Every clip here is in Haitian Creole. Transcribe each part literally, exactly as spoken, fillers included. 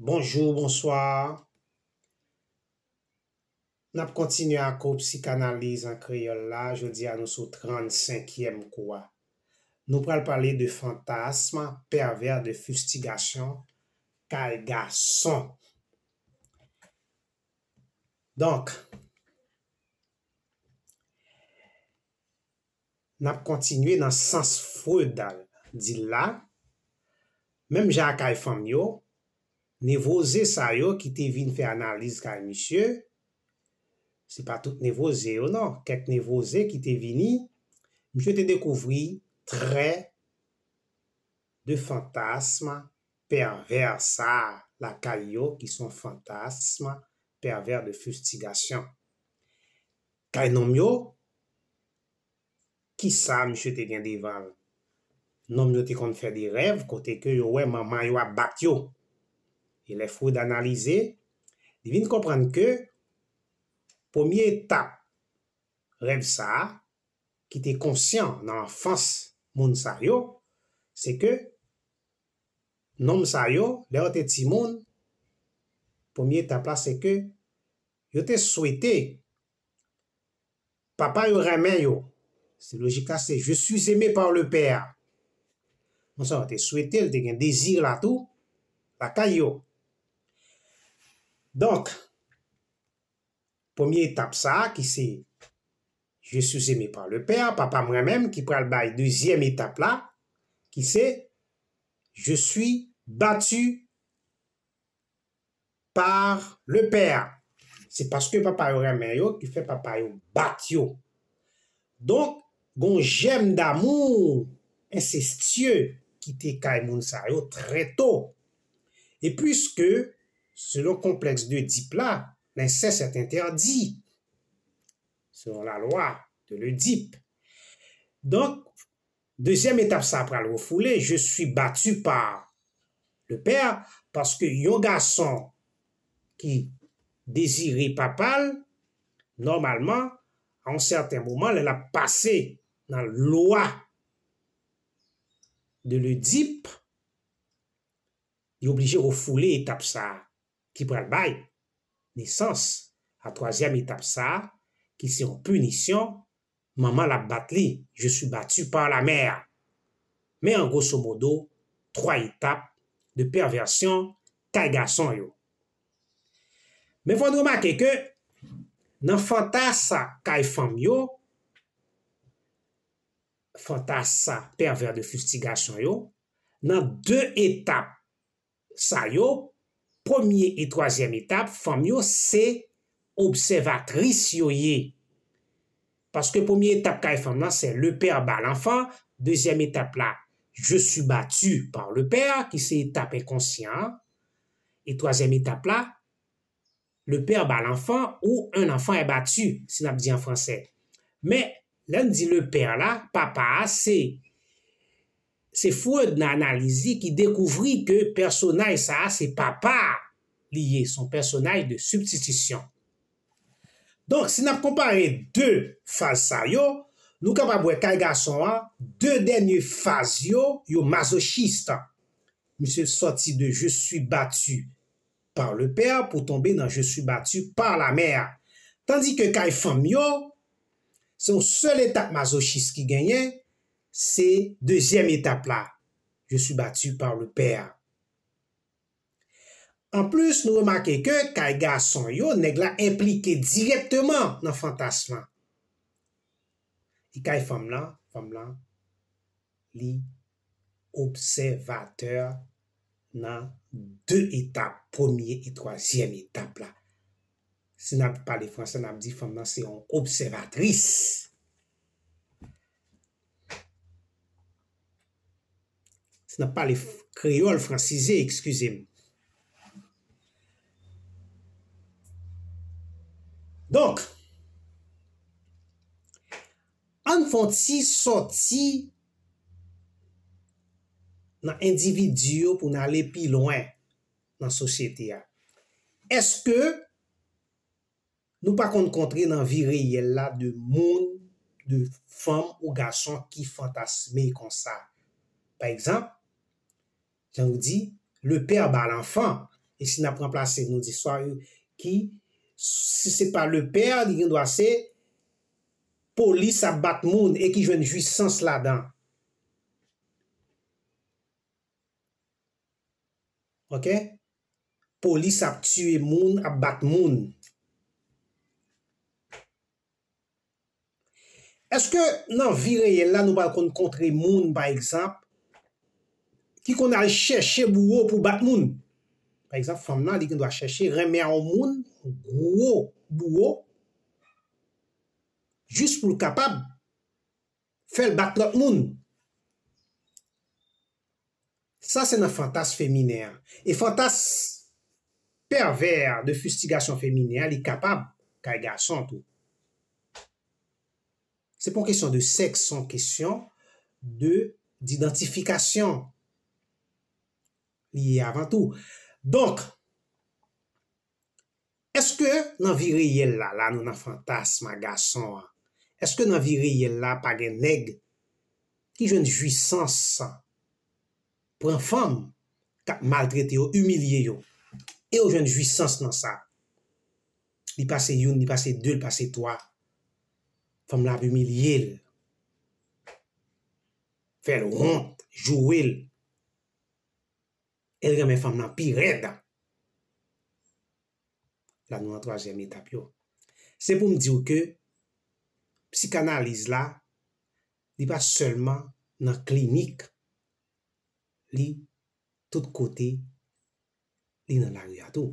Bonjou, bonswa. N ap kontinye ak kou psikanaliz an kreyòl la. Jodi a, nou sou trannsenkyèm kou a. Nou pral pale de fantasm pèvè de fistigasyon kay gason. Donk, n ap kontinye nan sans Freud di l la. Menm jan ak kay fanm yo, nevroze sa yo ki te vin fè analiz kay misye, se pa tout nevroze yo non, kèk nevroze ki te vini, misye te dekouvri trè de fantasm pèvè sa lakay yo ki se yon fantasm pèvè de fistigasyon. Kay nonm yo, kisa misye te gen devan l? Nonm yo te konn fè de rèv kote ke yo wè manman yo ap bat yo. E lè Freud analize, li vin konprann ke premye etap rèv sa a, ki te konsyan nan anfans moun sa yo, se ke nonm sa yo, lè yo te timoun, premye etap la, se ke yo te swete papa yo renmen yo. Se lojik la, se je suis aimé par le père. Konsa, yo te swete l, te gen dezi la tou, lakay yo. Donk, premye etap sa a, ki se je suis aimé par le père, papa m renmen m, ki pral bay dezyèm etap la, ki se je suis battu par le père. Se paske papa yo renmen yo ki fè papa yo bat yo. Donk, gon jèm damou ensestye ki te kay moun sa yo trè to. E puiske, selon konplèks de Oedip la, l'inceste est interdit, selon la loi de l'Oedipe. Donk, dezyèm etap sa pral refoule, je suis battu par le père, paske yon gason ki dezire papa l, nòmalman, a yon sèten moman, lè l ap pase nan lwa de l'Oedipe, li oblije refoule etap sa a ki pral bay nesans a twazyèm etap sa a, ki se yon pinisyon, manman l ap bat li, je suis battu par la mère. Men an grosso modo, twa etap de pèvèsyon kay gason yo. Men fò n remake ke nan fantas kay fanm yo, fantas pèvè de fistigasyon yo, nan de etap sa yo, premye e twazyèm etap, fanm yo se obsèvatris yo ye. Paske premye etap kay fanm nan, se le père bat l'enfant, dezyèm etap la, je suis battu par le père, ki se etap enkonsyan an, e twazyèm etap la, le père bat l'enfant ou un enfant est battu, si n ap di an fransè. Men, lè n di le père la, papa a, se, se Freud nan analiz li ki dekouvri ke pèsonaj sa a se papa a li ye, se yon pèsonaj de sibstitisyon. Donk, si n ap konpare de faz sa yo, nou kapab wè kay gason an, de dènye faz yo, yo mazochis. Misye sòti de je suis battu par le père pou tonbe nan je suis battu par la mère. Tandike kay fanm yo, se yon sèl etap mazochis ki genyen, se dezyèm etap la, je suis battu par le père. Anplis, nou remake ke kay gason yo, nèg la enplike dirèkteman nan fantasm lan. E kay fanm lan, fanm lan, li obsèvatè nan de etap, premye e twazyèm etap la. Si n ap pale fransè, n ap di fanm nan se yon obsèvatris. Si n ap pale f-, kreyòl fransize, eskize m. Donk, ann fè yon ti sòti nan endividi yo pou n ale pi lwen nan sosyete a. Èske nou pa konn kontre nan vi reyèl la de moun, de fanm ou gason ki fantasme konsa? Pa egzanp, jan nou di, le père bat l'enfant. E si n ap ranplase, nou di swa ki, si se pa le père, li gen dwa se polis ap bat moun e ki jwenn jwisans ladan. Ok? Polis ap tiye moun, ap bat moun. Èske nan vi reyèl la, nou pral konn kontre moun, pa egzanp, ki konn al chèche bouwo pou bat moun? Pa egzanp, fanm nan, li gen dwa chèche renmen a yon moun, yon gwo bouwo, jis pou l kapab fè l bat lòt moun. Sa se nan fantas feminen an. E fantas pèvè de fistigasyon feminen an, li kapab kay gason tou. Se pa yon kesyon de sèks, se yon kesyon de, didantifikasyon. Li ye avan tou. Donk, èske nan vi reyèl la, la nou nan fantasm a gason an, èske nan vi reyèl la pa gen nèg ki jwenn jwisans pran fanm k ap maltrete yo, imilye yo, e yo jwenn jwisans nan sa? Li pase youn, li pase de, li pase twa. Fanm la ap imilye l, fè l wont, joure l. E l renmen fanm nan pi rèd. La nou nan twazyèm etap yo. Se pou m di w ke psikanaliz la, li pa sèlman nan klinik, li tout kote, li nan lari a tou.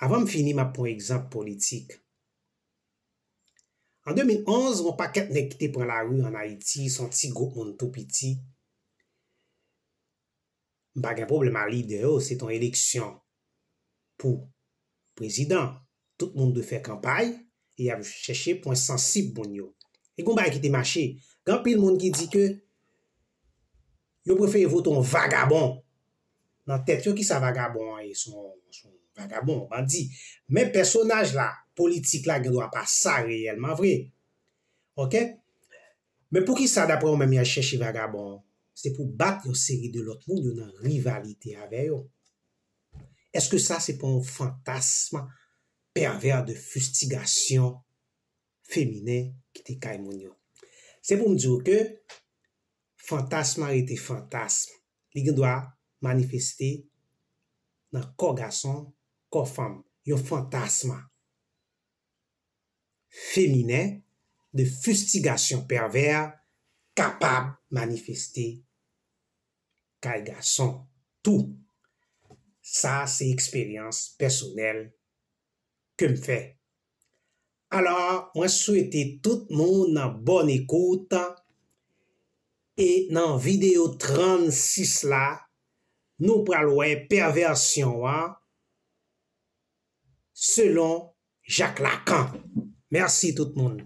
Avan m fini, m ap pran egzanp politik. An de mil onz, yon pakèt nèg ki te pran lari an Ayiti, se yon ti gwoup moun tou piti. M pa gen pwoblèm a lidè yo, se t on eleksyon pou prezidan. Tout moun dwe fè kanpay e y ap chèche pwen sansib moun yo. E gen yon bagay ki te mache. Gen anpil moun ki di ke yo prefere vote yon vagabon. Nan tèt yo, kisa vagabon an ye? Se yon, se yon vagabon, yon bandi. Men pèsonaj la, politik la, gen dwa pa sa reyèlman vre. Ok? Men poukisa, daprè ou menm, y al chèche vagabon an? Se pou bat yon seri de lòt moun yo nan rivalite avè yo. Èske sa se pa yon fantasm pèvè de fistigasyon feminen ki te kay moun yo? Se pou m di w ke fantasm la rete fantasm. Li gen dwa manifeste nan kò gason, kò fanm. Yon fantasm feminen de fistigasyon pèvè kapab manifeste kay gason tou. Sa se eksperyans pèsonèl ke m fè. Alò, mwen swete tout moun bòn ekout. E nan videyo trannsis la, nou pral wè pèvèsyon an selon Jacques Lacan. Mèsi tout moun.